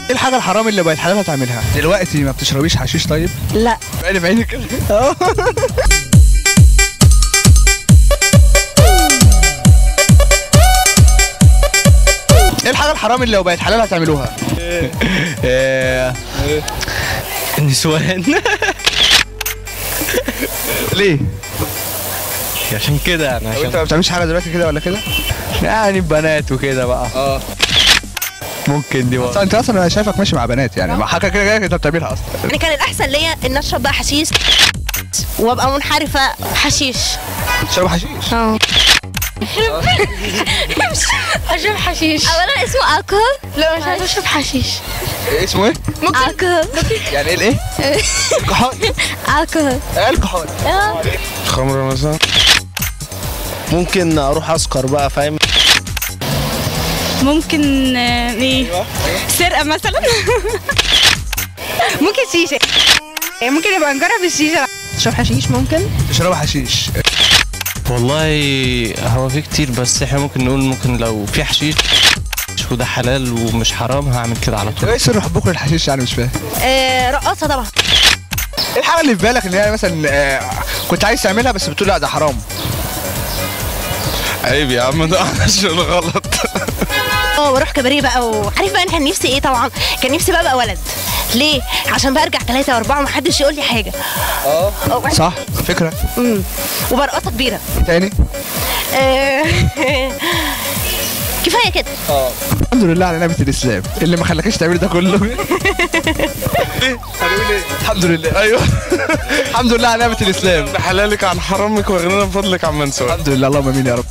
ايه الحاجة الحرام اللي بقت حلال هتعملها؟ دلوقتي ما بتشربيش حشيش طيب؟ لا. بقالي بعينك كده. ايه الحاجة الحرام اللي لو بقت حلال هتعملوها؟ النسوان. ليه؟ عشان كده يعني. عشان انت ما بتعملش حاجة دلوقتي كده ولا كده؟ يعني بنات وكده بقى. ممكن دي بقى. انت اصلا انا شايفك ماشي مع بنات يعني، مع حاجة كده كده انت بتعملها اصلا. يعني كان الاحسن ليا ان اشرب بقى حشيش وابقى منحرفة. حشيش. تشرب حشيش؟ اشرب حشيش. اولا اسمه الكحول. لا مش عايزه اشرب حشيش. اسمه ايه؟ الكحول. يعني ايه الايه؟ الكحول. الكحول. الكحول. خمره مثلا. ممكن اروح اسكر بقى، فاهم؟ ممكن ايه؟ سرقه مثلا. ممكن شيشة، ممكن نبقى نجرب الشيشة. تشرب حشيش؟ ممكن تشرب حشيش. والله هو في كتير، بس احنا ممكن نقول ممكن لو في حشيش وده حلال ومش حرام هعمل كده على طول. ايه سر حبكم للحشيش يعني؟ مش فاهم. رقاصه طبعا. ايه الحاجة اللي في بالك اللي هي مثلا كنت عايز تعملها بس بتقول لا ده حرام؟ عيب يا عم، ده عشان غلط. واروح كباريه بقى، وعارف بقى انا كان نفسي ايه؟ طبعا كان نفسي بقى ابقى ولد. ليه؟ عشان بقى ارجع 3 و4 ومحدش يقول لي حاجة. صح، فكرة. وبرقصه كبيرة. تاني؟ كفاية كده. الحمد لله على نعمه الاسلام اللي ما خلاكيش تعملي ده كله. ايه؟ هنقول ايه؟ الحمد لله. ايوه. الحمد لله على نعمه الاسلام. حلالك عن حرامك وغنانا بفضلك عن من سواك. الحمد لله، اللهم امين يا رب.